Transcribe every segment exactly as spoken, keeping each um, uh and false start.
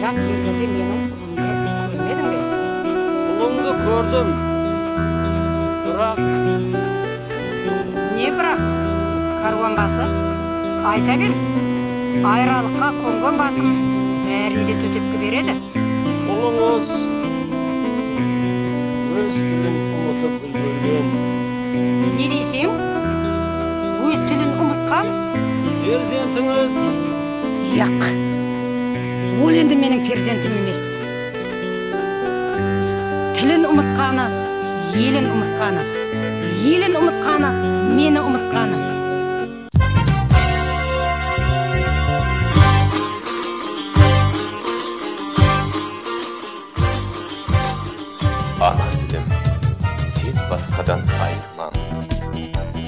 Jat ellerde meniń ulımdı kórmediń be? Ulıńdı kórdim, biraq... Ne biraq? Kárwanbası, ayta ber. Ayralıqqa kóngen basım bárine de tótepki beredi. Ulıńız óz tilin umıtıp úlgergen. Ne deyseń? Óz tilin umıtqan? Perzentińiz. Yaq. Ol endi meniń perzentim emes. Tilin umıtqanı, elin umıtqanı, elin umıtqanı, meni umıtqanı. Ana tilim, sen basqadan ayırman.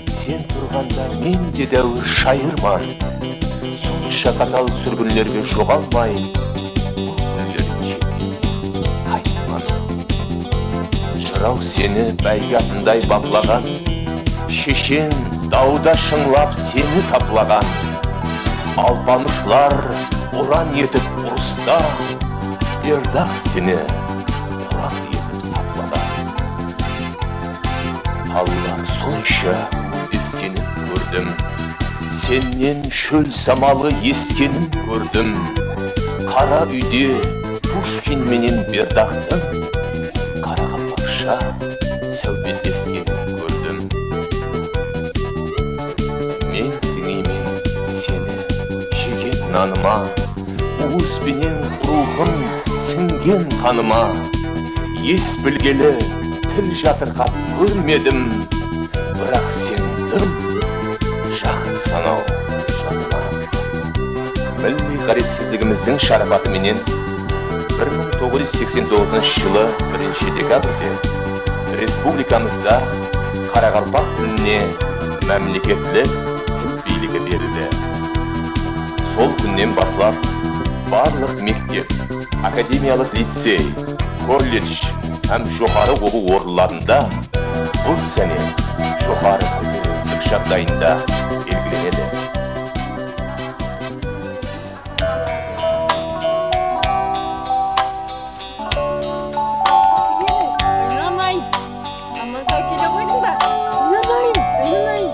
Sen turǵanda men de dáwir shayırman. Sonsha qatal súrginlerge joǵalmay, bul kúnler kelmey qaytman. Jıraw seni báyge atınday baplaǵan, sheshen dawda shıńlap seni taplaǵan. Alpamıslar uran etip urısta, Berdaq seni qural etip saplaǵan. Tallar sonsha úndeskenin kórdim, sennen shól samalı eskenin kórdim. Qara úyde Pushkin menen Berdaqtıń qaraqalpaqsha sáwbetleskenin kórdim. Men teńeymen seni jegen nanıma, uwıs penen ruwxıń sińgen qanıma. Es bilgeli til jatırqap kórmedim, biraq sen dım jaqınsań-aw janıma. Milliy ǵárezsizligimizdiń sharapatı menen bir mıń toǵız júz seksen toǵızınshı jılı birinshi dekabrde respublikamızda qaraqalpaq tiline mámleketlik til biyligi berildi. Sol kúnnen baslap barlıq mektep, akademiyalıq licey, kolledj hám joqarı oqıw orınlarında bul sáne joqarı kóterimlilik jaǵdayında belgilenedi. Aylanayın. Aman-saw kele ǵoydıń ba? Aylanayın, aylanayın.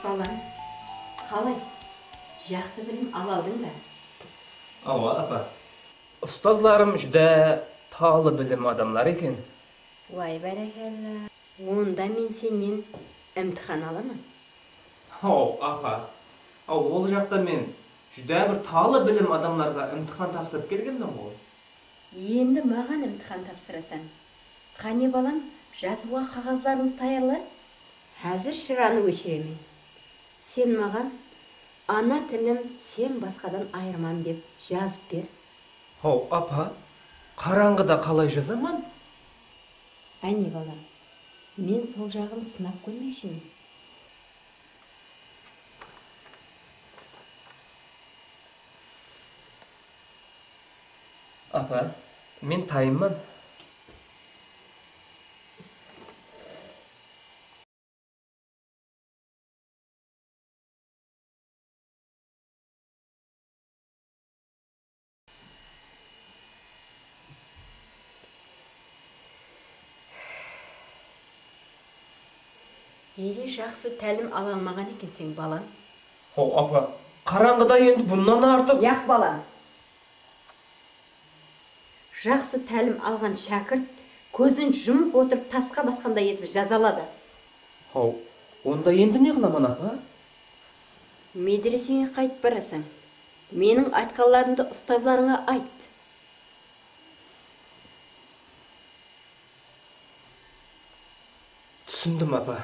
Balam, qalay? Jaqsı bilim ala aldıń ba? Awa, apa. Ustazlarım júdá talı bilim adamlar eken. Way, bárekella. Onda men sennen imtixan alaman. Haw, apa. Aw, ol jaqta men júdá bir talı bilim adamlarǵa imtixan tapsırıp kelgenmen ǵoy. Endi maǵan imtixan tapsırasań. Qáne, balam, jazıwǵa qaǵazlarıńdı tayarla. Házir shıranı óshiremen. Sen maǵan "Ana tilim, sen basqadan ayırman" dep jazıp ber. Haw, apa, qarańǵıda qalay jazaman? Áne, balam, men sol jaǵın sınap kórmekshimen. Apa, men tayınman. Ele jaqsı tálim ala almaǵan ekenseń, balam. Haw, apa, qarańǵıda endi bunnan artıq. Yaq, balam. Jaqsı tálim alǵan shákirt kózin jumıp otırıp tasqa basqanday etip jaza aladı. Haw, onda endi ne qılaman, apa? Medresenge qaytıp barasań. Meniń aytqanlarımdı ustazlarıńa ayt. Túsindim, apa.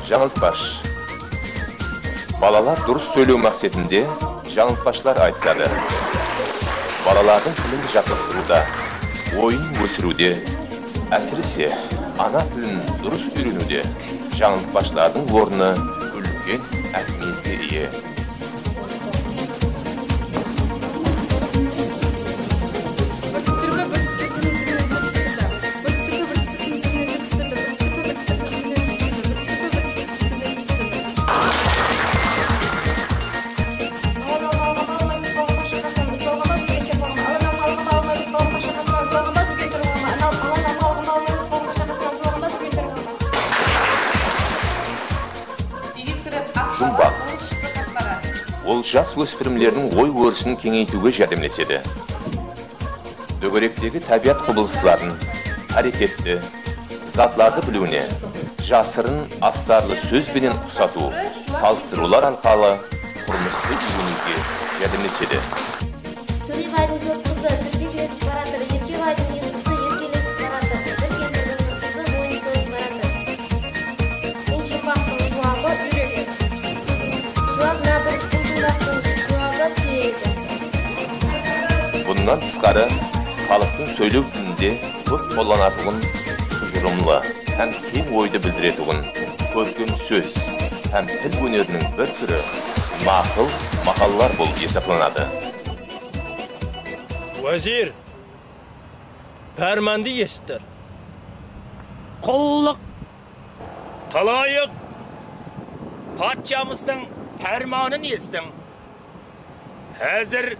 Jańıltpash. Balalar durıs sóylew maqsetinde jańıltpashlar aytısadı. Balalardıń tilin jatlıqtırıwda, oyın ósiriwde, Ásirese, ana tilin durıs úyreniwde jańıltpashlardıń ornı úlken áhmiyetke iye. Jumbaq. Ol jas óspirimlerdiń oy-órisin keńeytiwge járdemlesedi. Dógerektegi tábiyat qubılısların, háreketti, zatlardı biliwine, jasırın astarlı sóz benen uqsatıw, salıstırıwlar arqalı turmıstı úyreniwge járdemlesedi. Sóleybay aydıń tórt qızı tirteklesip baratır, Erkebay aydıń eki qızı erkelesip baratır, bir kempirdiń bir qızı boyın sozıp baratır. Bul jumbaqtıń juwabı júrek edi. Juwap nadurıs, bul jumbaqtıń juwabı túye edi. Bunnan tısqarı, xalıqtıń sóylew tilinde kóp qollanatuǵın tujırımlı hám keń oydı bildiretuǵın kórkem sóz hám til óneriniń bir túri naqıl, maqallar bolıp esaplanadı. Wázir, pármandı esittir. Qullıq. Xalayıq, patshamızdıń pármanın esitiń. Házir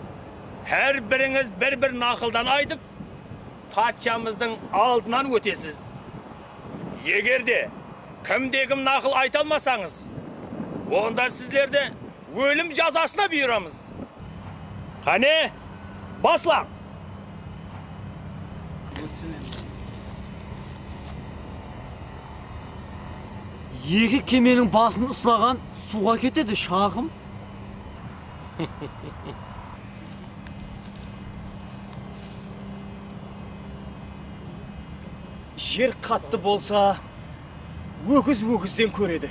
hár birińiz bir-bir naqıldan aytıp, patshamızdıń aldınan ótesiz. Eger de kimde-kim naqıl ayta almasańız, onda sizlerdi ólim jazasına buyıramız. Qáne, baslań! Eki kemeniń basın uslaǵan suwǵa ketedi, shaxım. Jer qattı bolsa, ógiz ógizden kóredi.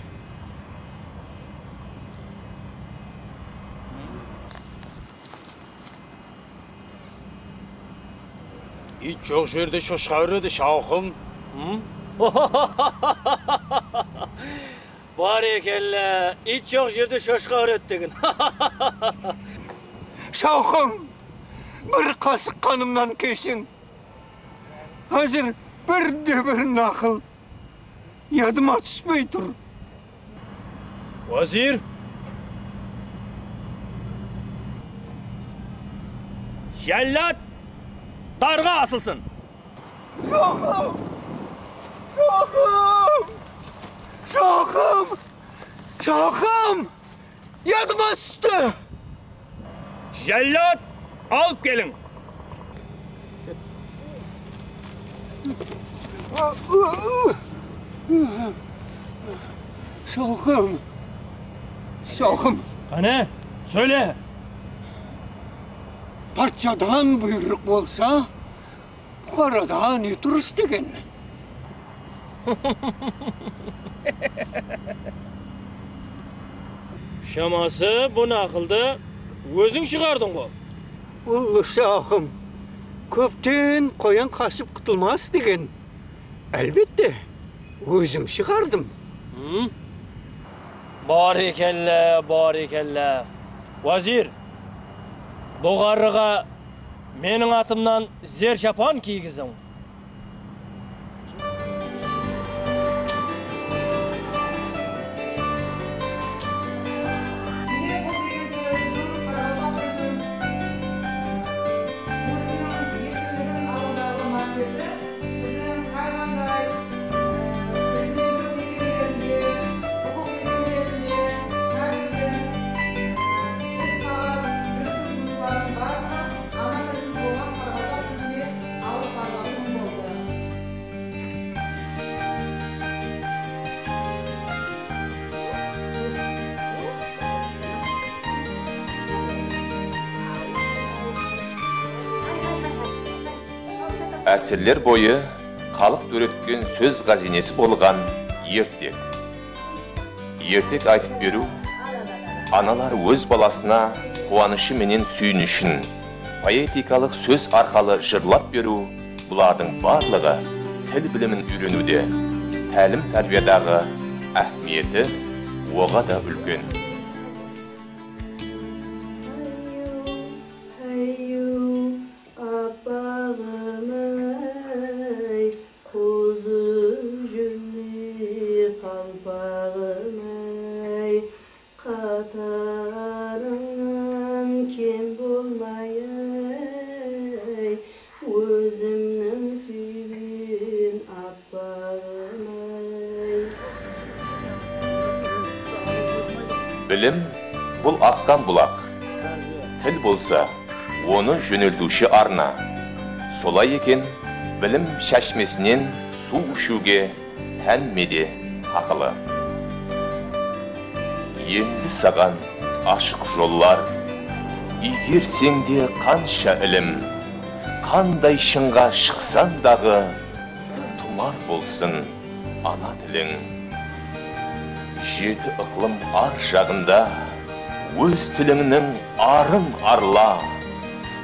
It joq jerde shoshqa úredi, shawqım. Hım? Bárekella, it joq jerde shoshqa úredi degen. Shawqım, bir qasıq qanımnan keshiń. Házir bir de bir naqıl yadıma túspey tur. Wázir! Jállad darǵa asılsın! Shawqım! Shawqım! Shawqım! Shawqım! Yadıma tústi! Jállad, alıp keliń! Shawqım! Shawqım! Qáne, sóyle! Patshadan buyrıq bolsa, Buxarada ne turıs degen? Shaması, bu naqıldı óziń shıǵardıń ǵo? Ullı shawqım, kópten qoyan qashıp qutılmas degen. Álbette, ózim shıǵardım. Hım? Bárekella, bárekella. Wázir, bu ǵarrıǵa meniń atımnan zer shapan kiygiziń. Mine, bul degen suratımız qaraqalpaq óziniń erkinligin alıwdaǵı maqseti. Biziń hár qanday, e, bilimiw mekemelerinde, huqıq mekemelerinde hár túrli, e, is-qaǵaz júritiw jumıslarınıń barlıǵı ana tilimiz bolǵan qaraqalpaq tilinde alıp barılatuǵın boldı. Ásirler boyı xalıq dóretken sóz ǵáziynesi bolǵan ertek. Ertek aytıp beriw, analar óz balasına quwanıshı menen súyinishin poetikalıq sóz arqalı jırlap beriw, bulardıń barlıǵı Til bilimin úyreniwde tálim-tárbiyadaǵı áhmiyeti oǵada úlken. Ayyu, appaǵım-ay, quzı júrme qalpaǵım-ay, qatarıńnan kem bolmay-ay, ózimniń súygen appaǵım-ay. Bilim, bul aqqan bulaq. Til bolsa, onı jóneltiwshi arna. Solay eken, bilim sháshmesinen suw ishiwge hámme de haqılı. Endi saǵan ashıq jollar, iygerseń de qansha ilim, qanday shıńǵa shıqsań daǵı, tuwar bolsın ana tiliń. Jeti ıqlım ar jaǵında óz tilińniń arıń arla,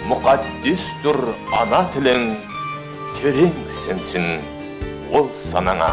muqaddes tur ana tiliń, tereń sińsin ol sanańa.